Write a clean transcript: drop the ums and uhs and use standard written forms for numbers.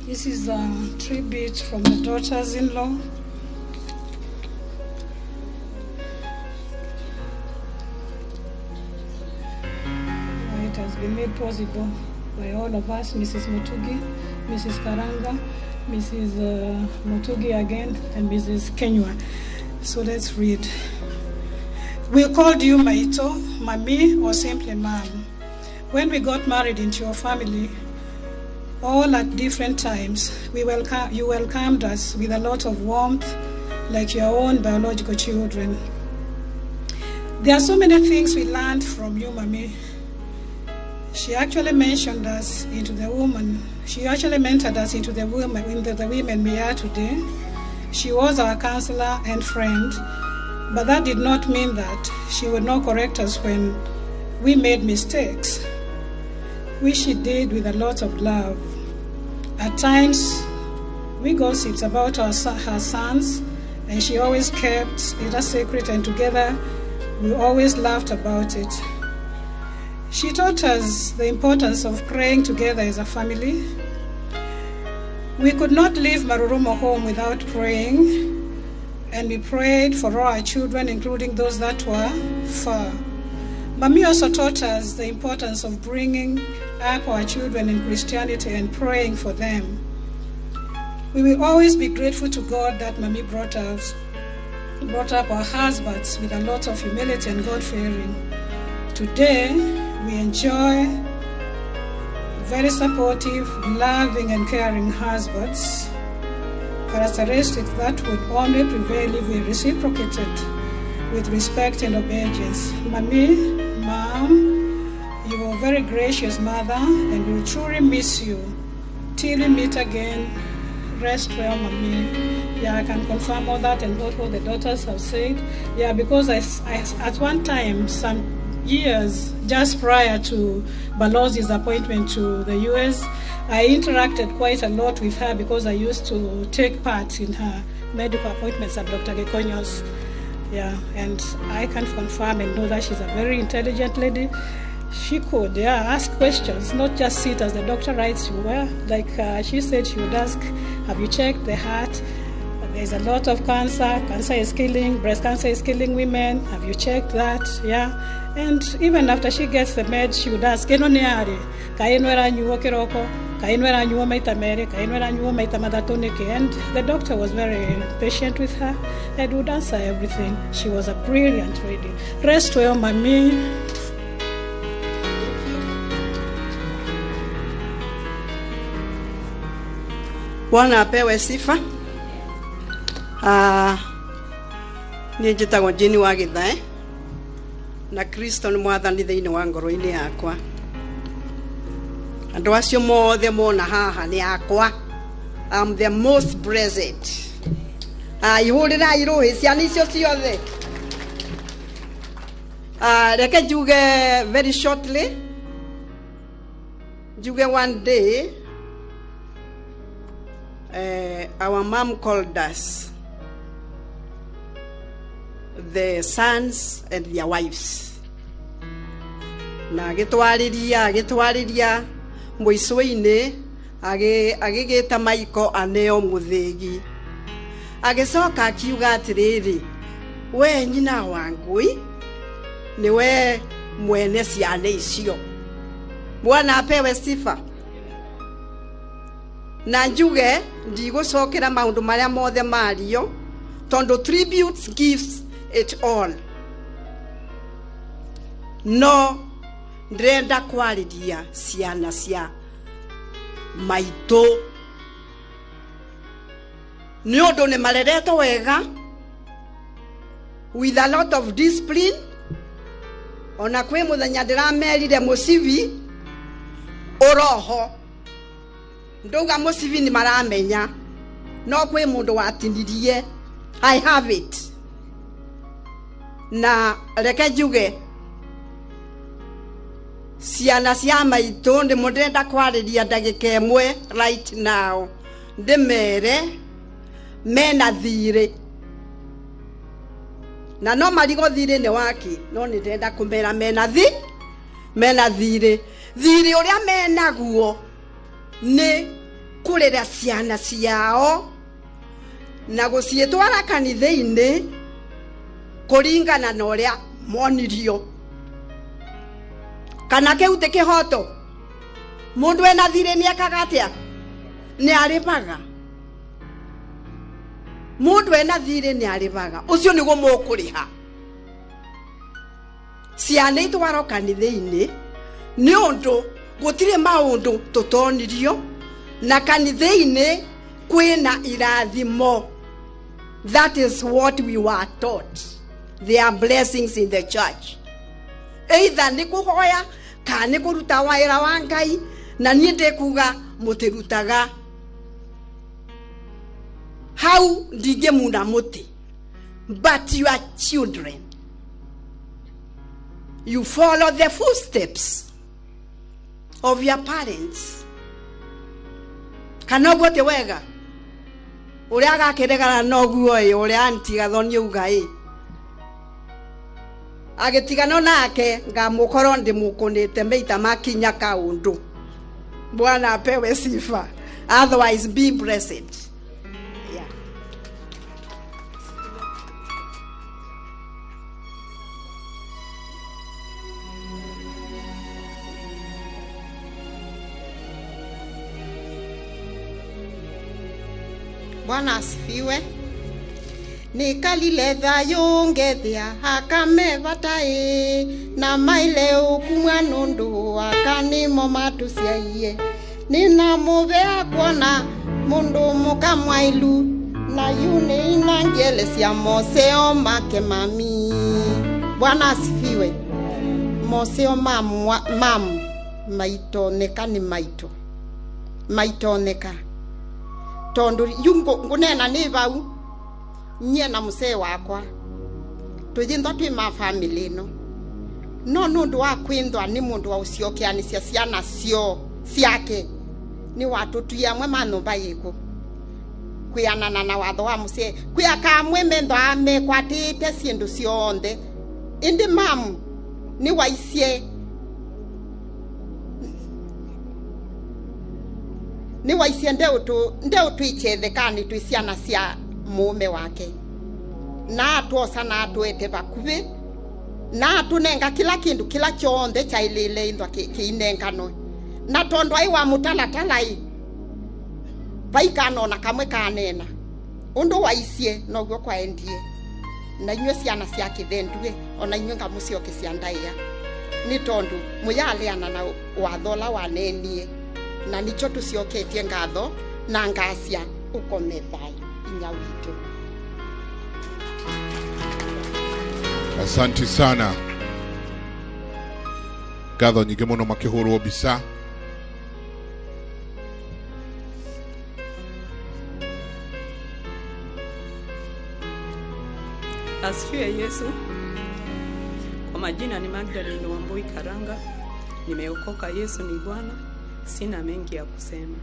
This is a tribute from the daughters-in-law. It has been made possible by all of us, Mrs. Mutugi, Mrs. Karanga, Mrs. Mutugi again, and Mrs. Kenywa. So let's read. We called you Maito, Mami, or simply Mom. When we got married into your family, all at different times, you welcomed us with a lot of warmth, like your own biological children. There are so many things we learned from you, Mami. She actually mentioned us into the woman. She actually mentored us into the woman, into the women we are today. She was our counselor and friend, but that did not mean that she would not correct us when we made mistakes, which she did with a lot of love. At times, we gossiped about her sons, and she always kept it a secret, and together we always laughed about it. She taught us the importance of praying together as a family. We could not leave Marurumo home without praying, and we prayed for all our children, including those that were far. Mami also taught us the importance of bringing up our children in Christianity and praying for them. We will always be grateful to God that Mami brought up our husbands with a lot of humility and God-fearing. Today, we enjoy very supportive, loving, and caring husbands, characteristics that would only prevail if we reciprocated with respect and obedience. Mami, Mom, you were a very gracious mother, and we will truly miss you. Till we meet again, rest well, Mami. Yeah, I can confirm all that and what all the daughters have said. Yeah, because I at one time, some years just prior to Balozi's appointment to the US, I interacted quite a lot with her because I used to take part in her medical appointments at Dr. Gikonyo's. Yeah, and I can confirm and know that she's a very intelligent lady. She could, ask questions, not just sit as the doctor writes you. Well, like she said, she would ask, have you checked the heart? There's a lot of cancer. Cancer is killing, breast cancer is killing women. Have you checked that? Yeah. And even after she gets the med, she would ask, Eno nĩ arĩ? Kaĩ ĩno ĩranyuo kĩroko? Kaĩ ĩno ĩranyuo maita merĩ? Kaĩ ĩno ĩranyuo maita matatũ nĩkĩ? And the doctor was very patient with her and would answer everything. She was a brilliant lady. Rest well, Mami. Bwana apewe sifa. Niĩ njĩtagwo Jane wa Gĩthae, na Kristo nĩ mwathani thĩinĩ wa ngoro-inĩ yakwa. Andũ acio mothe mona haha nĩ akwa. I'm the most blessed. Ihũrĩrai rũhĩ ciana icio ciothe. Reke njuge very shortly. Njuge one day, our mom called us, the sons and their wives. Na agĩtwarĩria mũico-inĩ, agĩgĩta Maiko aneo mũthĩgi. Agĩcoka akiuga atĩrĩrĩ, we nyina wa ngui, nĩwe mwene ciana icio. Bwana apewe sifa. Na njuge ndigũcokera maũndũ marĩa mothe mario, tondũ tributes gives it all. No ndĩrenda kwarĩria ciana cia maitũ nĩ ũndũ nĩ mareretwo wega with a lot of discipline. Ona kwĩ mũthenya ndĩramerire mũcibi ũroho, ndauga mũcibi nĩ maramenya, no kwĩ mũndũ watinirie. I have it. Na reke njuge ciana cia maitũ ndĩmo ndĩrenda kwarĩria ndagĩka ĩmwe right now, ndĩmere mena thirĩ, na no marigo thirĩ nĩ waki, no nĩ ndĩrenda kũmera mena thirĩ. Thirĩ ũrĩa menaguo nĩ Kurera ciana ciao na guciitwara kanitha-ini kuringana na uria monirio. Kana kiu ti kihoto? Mundu ena thiri ni ekaga atia? Ni aribaga. Mundu ena thiri ni aribaga. Ucio niguo mukuriha. Ciana itwarwo kanitha-ini ni undu gutire maundu tutonirio na kanitha-ini kwina irathimo. That is what we were taught. There are blessings in the church. Either ni kuhoya kana ni kuruta wira wa Ngai, na nie ndikuga mutirutaga. Hau ndingimuna muti, but you are children. You follow the footsteps of your parents. Kana uguo ti wega? Uria agakiregana noguo i uria anti Gathoni auga i agitigano nake ngamukorwo ndimukunite meita makinya kaundu. Bwana apewe sifa. Otherwise be blessed. Yeah. Bwana asifiwe. Nikalile thayo ngethia akame vatai na maile ukumwa nundu akanimo matuciaiye. Nina muvea kuona mundu mukamwailu na yune inangele cia moseo make mami. Bwana asifiwe. Moseo mamu maitoneka ni maito maitoneka tondu yungo ngunena ni vau nye na musee wakwa twithindwa twi ma family no no nundu wa kwindwa ni mundu wa uciokeanisia ciana cio ciake ni watutuia amwe ma nyumba yiku kwianana na watho wa musee kwi akamwe mendwa amekwatite syindu cionthe indi mamu ni waicie ni waicie ndeutwicethekani twi ciana cia mume wake na atwosa na atwete vakuvi na atunenga kila kindu kila kyonthe kyailile indwa kiinenganwe na tondu ai wa mutalatalai vaikanona kamwe kanena undu waicie noguo kwaendie na inywe ciana cia kithendue ona inywe ngamucioke cia ndaia ni tondu muyaleana na watho la wanenie na nicho tucioketie ngatho na ngacia ukome thayo inya witu. Asante sana. Ngatho nyingĩ mũno makĩhũrwo mbica. Asifiwe Yesu. Kwa majina ni Magdalene Wambui Karanga. Nimeokoka, Yesu ni Bwana. Sina mengi ya kusema.